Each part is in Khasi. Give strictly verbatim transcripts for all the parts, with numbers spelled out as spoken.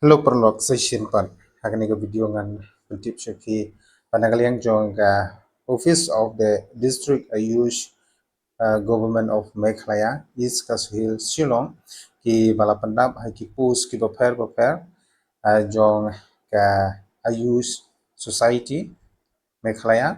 Hello paralok, sa shisien pat ha kane ka video ngan pyntip sha phi ba na ka liang jong ka Office of the District Ayush, uh, Government of Meghalaya, East Khasi Hills, Shillong, kiba la pyndap ha ki post kiba pher ba pher, uh, jong ka Ayush Society Meghalaya.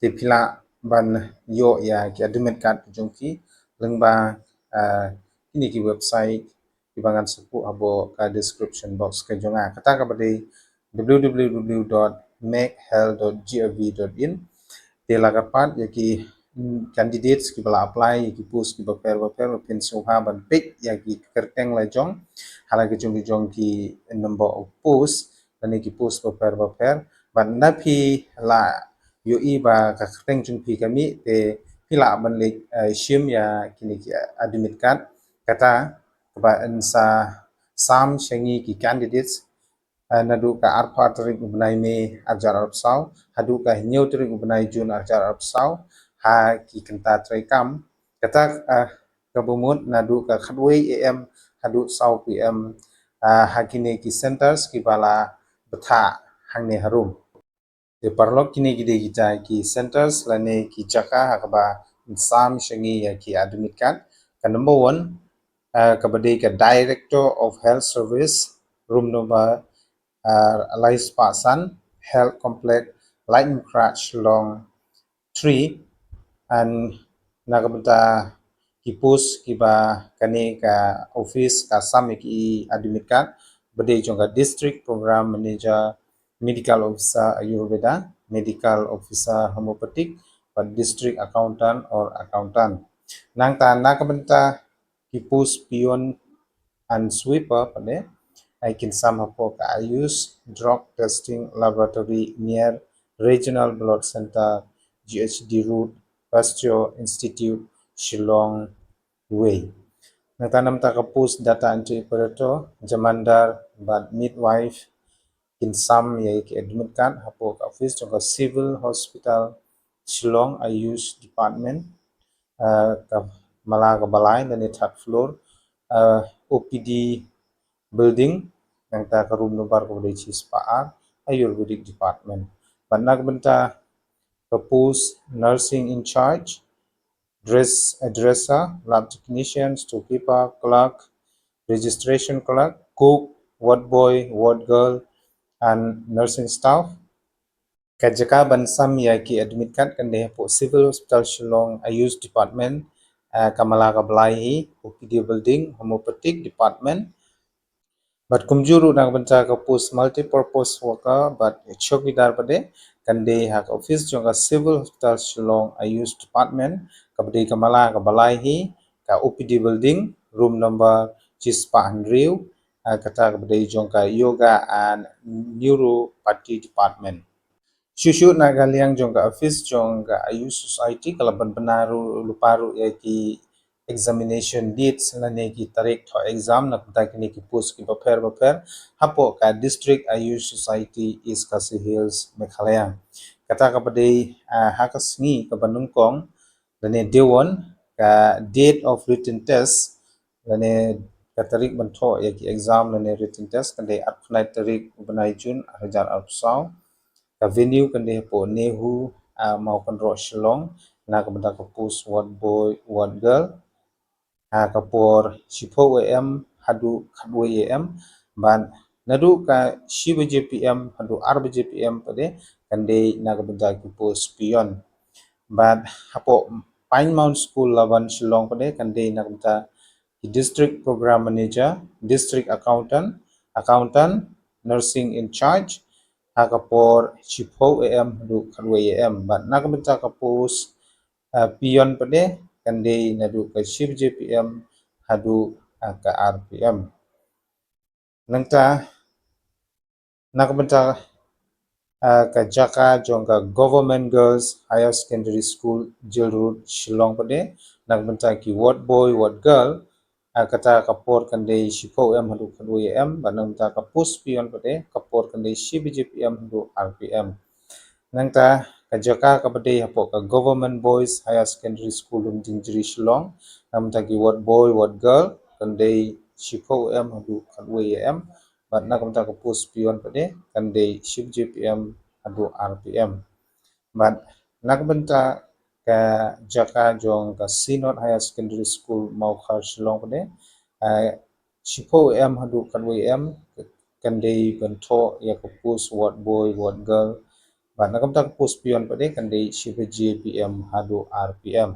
Te phi lah ban ïoh ïa ki admit card jong phi lyngba, uh, kine ki website kiba ngan sa buh hapoh ka description box ka jong nga. Kata kaba dei w w w dot meg health dot g o v dot in. Te la ka pat ïa ki, mm, candidates kiba la apply ïa ki post kiba pher ba pher, ba phin sngewbha ban peit ïa ki kyrteng la jong ha la ki jong ki jong ki number of post lane ki post ba pher ba pher. Bad ynda phi la ïohi ba ka kyrteng jong phi ka mih, te phi lah ban leit, eh, shim ïa kine ki admit card. Kata kaba yn sa sam sha ngi ki candidates, eh, naduh ka arphew tarik u bnai May arhajar arphew saw haduh ka hynñiew tarik u bnai June arhajar arphew saw ha ki kynta trei kam. Kata, eh, kaba mut naduh ka khatwei a m haduh saw p m, eh, ha kine ki centres kiba la bthah hangne harum. Te paralok, kine ki dei kita ki centres lane ki jaka ha kaba yn sam sha ngi ïa ki admit card. Ka number one, uh, kaba dei ka Director of Health Service, room number, uh, lai spah san, Health Complex, Lightning Crash, Shillong three, and na ka bynta ki post kiba kane ka office ka sam ïa ki admit card, ba dei jong ka District Program Manager, Medical Officer Ayurveda, Medical Officer Homeopathic, bad District Accountant or Accountant. Nangta na ka bynta ki post peon and sweeper pat de, ki kin sam hapoh ka Ayush Drug Testing Laboratory near Regional Blood Centre, G H D Road, Pasteur Institute, Shillong wei. Nangta na ka bynta ka post data entry operator, jamandar bad midwife, kin sam ïa ki admit card hapoh ka office jong ka Civil Hospital Shillong, Ayush Department, uh, ka mala kaba lai lane third floor, uh, O P D building, nangta ka room number kaba dei shispah ar, Ayurvedic Department. Bad na ka bynta ka post nursing in charge, dress, dresser, lab technician, storekeeper, clerk, registration clerk, cook, ward boy, ward girl, and nursing staff. Ka jaka ban sam ïa ki admit card kan dei hapoh Civil Hospital Shillong, Ayush Department, uh, ka mala kaba lai hi, O P D building, Homeopathic Department, bad kumjuh ruh na ka bynta ka post multipurpose worker bad chowkidar pat de, kan dei ha ka office jong ka Civil Hospital Shillong, Ayush Department, kaba dei ka mala kaba lai hi, ka O P D building, room number shispah hynriew, ah, kata kaba dei jong ka Yoga and Neuropathy Department. Shuh shuh na ka liang jong ka office jong ka Ayush Society ka la ban bna ruh lypa ruh ïa ki examination dates lane ki tarik thoh exam na ka bynta kine ki post kiba pher ba pher hapoh ka District Ayush Society, East Khasi Hills, Meghalaya. Kata kaba dei, ah, ha ka sngi kaba nyngkong lane day one, ka date of written test lane ka tarik ban thoh ïa ki exam lane written test kan dei arphew khyndai tarik u bnai June arhajar arphew saw. Ka venue kan dei hapoh NEHU, ah, Mawkynroh, Shillong, na ka bynta ka post ward boy, ward girl, ha ka por shiphew a m haduh khatwei a m, bad naduh ka shi baje p m haduh ar baje p m pat de kan dei na ka bynta ki post peon. Bad hapoh Pine Mount School, Laban, Shillong pat de kan dei na ka bynta ki District Program Manager, District Accountant, Accountant, Nursing in Charge, ha ka por shiphew a m haduh khatwei a m. Bad na ka bynta ka post, ah, peon pat de kan dei naduh ka shi baje p m haduh, ah, ka ar p m. Nangta na ka bynta, ah, ka jaka jong ka Government Girls Higher Secondary School, Jail Road, Shillong pat de, na ka bynta ki ward boy, ward girl, ah, kata ka por kan dei shiphew a m haduh khatwei a m, bad na ka bynta ka post peon pat de ka por kan dei shi baje p m haduh ar p m. Nangta ka jaka kaba dei hapoh ka Government Boys Higher Secondary School, Lumdiengjri, Shillong, na ka bynta ki ward boy, ward girl, kan dei shiphew a m haduh khatwei a m, Bad na ka bynta ka post peon pat de kan dei shi baje P M haduh ar P M. Bad na ka bynta ka jaka jong ka Synod Higher Secondary School Mawkhar Shillong pat de, ah, shiphew A M haduh khatwei A M kan dei ban thoh ïa ka post ward boy, ward girl. Bad na ka bynta ka post peon pat de kan dei shi baje P M haduh ar P M.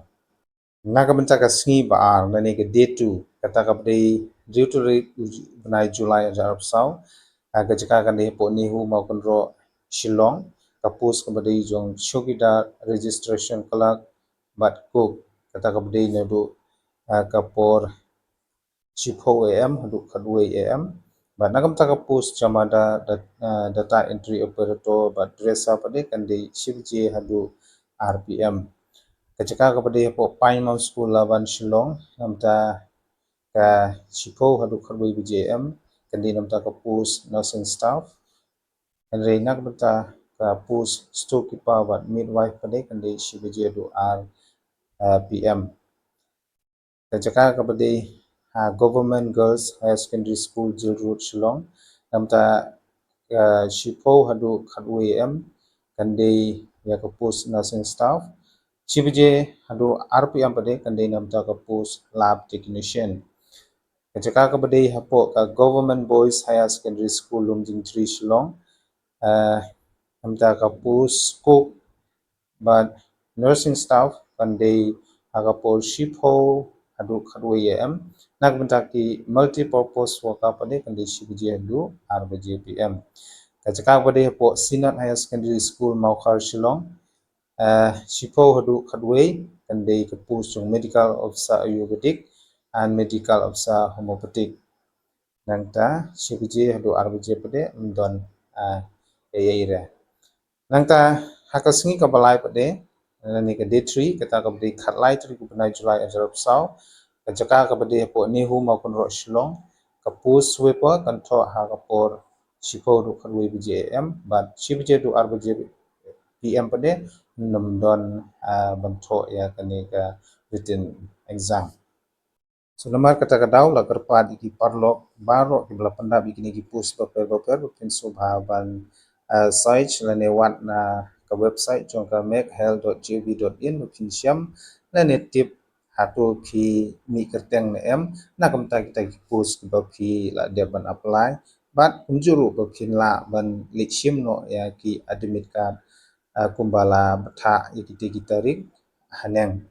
Na ka bynta ka sngi ba ar, lane ka day two, kata kaba dei hynriew tarik u Ju-, bnai July arhajar arphew saw, ah, ka jaka kan dei hapoh NEHU Mawkynroh Shillong, ka post kaba dei jong chowkidar, registration clerk bad cook, kata kaba dei naduh, ah, ka por shiphew A M haduh khatwei A M. Bad na ka bynta ka post jamadar, dat-, ah, data entry operator bad dresser pat de kan dei shi baje haduh ar P M. Ka jaka kaba dei hapoh Pine Mount School Laban Shillong, na ka bynta ka shiphew haduh khatwei baje A M, kan dei na ka bynta ka post nursing staff. Hynrei na ka bynta ka post storekeeper bad midwife pat de kan dei shi baje haduh ar, ah, P M. Ka jaka kaba dei ha Government Girls Higher Secondary School, Jail Road, Shillong, na ka bynta ka shiphew haduh khatwei A M kan dei ïa ka post nursing staff. Shi baje haduh ar P M pat de kan dei na ka bynta ka post lab technician. Ka jaka kaba dei hapoh ka Government Boys Higher Secondary School, Lumdiengjri, Shillong, ah, na ka bynta ka post cook bad nursing staff kan dei ha ka por shiphew haduh khatwei A M. Na ka bynta ki multi-purpose worker pat de kan dei shi baje haduh ar baje P M. Ka jaka kaba dei hapoh Synod Higher Secondary School Mawkhar Shillong, ah, shiphew haduh khatwei kan dei ka post jong medical officer ayurvedic and medical officer homeopathic. Nangta shi baje haduh ar baje pat de ym don, ah, ei ei re. Nangta ha ka sngi kaba lai pat de, lane ka day three, kata kaba dei khatlai tarik u bnai July arhajar arphew saw, ka jaka kaba dei hapoh NEHU Mawkynroh Shillong, ka post sweeper kan thoh ha ka por shiphew haduh khatwei baje A M bad shi baje haduh ar baje P M pat de, ym don, ah, ban thoh ïa kane ka written exam. So namar kata ka daw la kyrpad ïa ki paralok baroh kiba la pyndap ïa kine ki post bapher bapher ba phin sngewbha ban, ah, search lane wad na ka website jong ka mekhealth dot gov dot in ba phin shem lane tip hato phi mih kyrteng ne em na ka bynta kita ki post kiba phi la dep ban apply bad kumjuh ruh ba phin lah ban leit shim noh ïa ki admit card, ah, kumba la bthah ïa kita ki tarik haneng.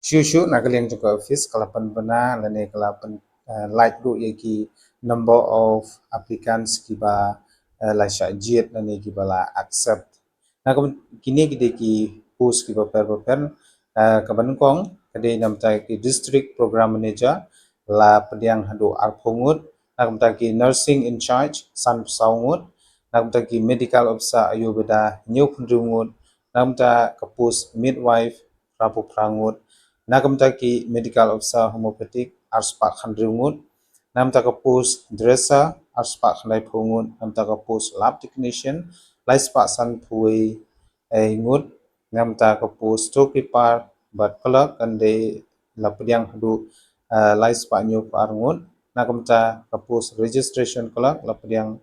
Shuh shuh na ka liang jong ka office ka la pynbna lane ka la pyn, eh, lait ruh ïa ki number of applicants kiba, eh, la shah jied lane kiba la accept. Na ka, kine ki dei ki post kiba bapher bapher, eh, kaba nyngkong ka dei na ka bynta ki district program manager, la pdiang haduh arphew ngut, na ka bynta ki nursing in charge sanphew saw ngut, na ka bynta ki medical officer ayurveda hynñiewphew hynriew ngut, na ka bynta ka post midwife arphew phra ngut, na ka bynta ki medical officer homeopathic arspah khathynriew ngut, na ka bynta ka post dresser arspah khyndaiphew ngut, na ka bynta ka post lab technician laispah sanphew wei ngut, na ka bynta ka post storekeeper bad clerk kan dei la pdiang haduh, eh, laispah hynñiewphew ar ngut, na ka bynta ka post registration clerk la pdiang,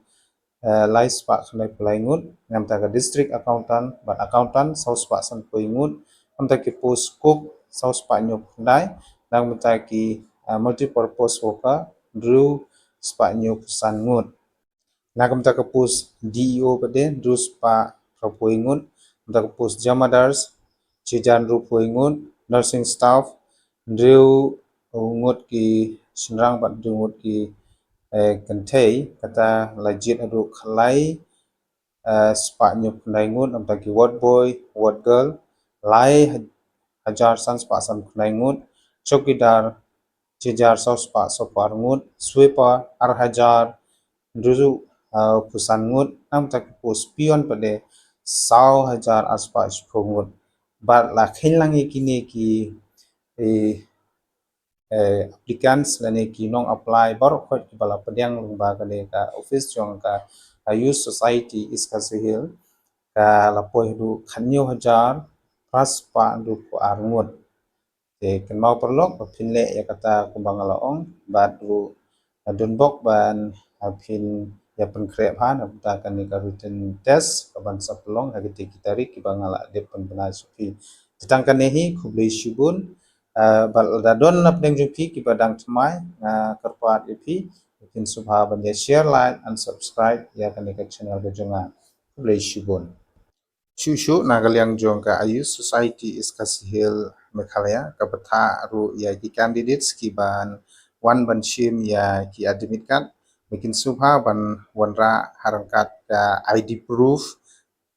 eh, laispah khyndaiphew lai ngut, na ka bynta ka district accountant bad accountant sawspah sanphew wei ngut, na ka bynta ki post cook sawspah hynñiewphew khyndai, na ka bynta ki, eh, multipurpose worker hynriewspah hynñiewphew san ngut. Na ka bynta ka post D E O pat de hynriewspah phraphew wei ngut, na ka bynta ka post jamadars shi hajar hynriewphew wei ngut, nursing staff hynriew ngut ki shynrang bad hynriew ngut ki, eh, kynthei, kata la jied haduh khatlai, eh, spah hynñiewphew khyndai ngut, na ka bynta ki ward boy, ward girl lai hajar sanspah sanphew khyndai ngut, chowkidar shi hajar sawspah sawphew ar ngut, sweeper ar hajar hynriewphew san ngut, na ka bynta ki post peon pat de saw hajar arspah shiphew ngut. Bad la kheiñ lang ïa kine ki, eh, eh, applicants lane ki nong apply baroh khoit kiba la pdiang lyngba kane ka office jong ka, eh, Youth Society East Khasi Hills, ka la poi haduh khathynñiew hajar phraspah hynriewphew ar ngut. Te kynmaw paralok ba phin leh ïa kata kumba nga la ong, bad ruh, eh, don bok ban, eh, phin ïa pynkhreh bha na bynta kane ka written test ka ban sa pynlong ha kite ki tarik kiba nga la dep pynbna sha phi. Te tang kane hi, khublei shibun. Ah, bad lada don na pdeng jong phi kiba dang thymmai, nga kyrpad ïa phi, phin sngewbha ban ïa share, like and subscribe ïa kane ka channel ka jong nga. Khublei shibun. Shuh shuh na ka liang jong ka Ayush Society East Khasi Hills Meghalaya, ka bthah ruh ïa ki candidates kiban wan ban shim ïa ki admit card, ba kin sngewbha ban wanrah ha ryngkat ka I D proof,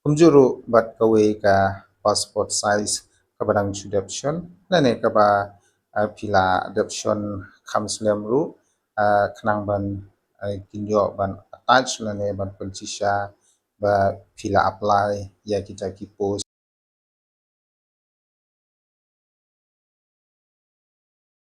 kumjuh ruh bad kawei ka passport size kaba dang shu dep shon, lane kaba, ah, phi la dep shon kham slem ruh, ah, khnang ban, ah, kin ïoh ban attach lane ban pynshisha ba phi la apply ïa kita ki post.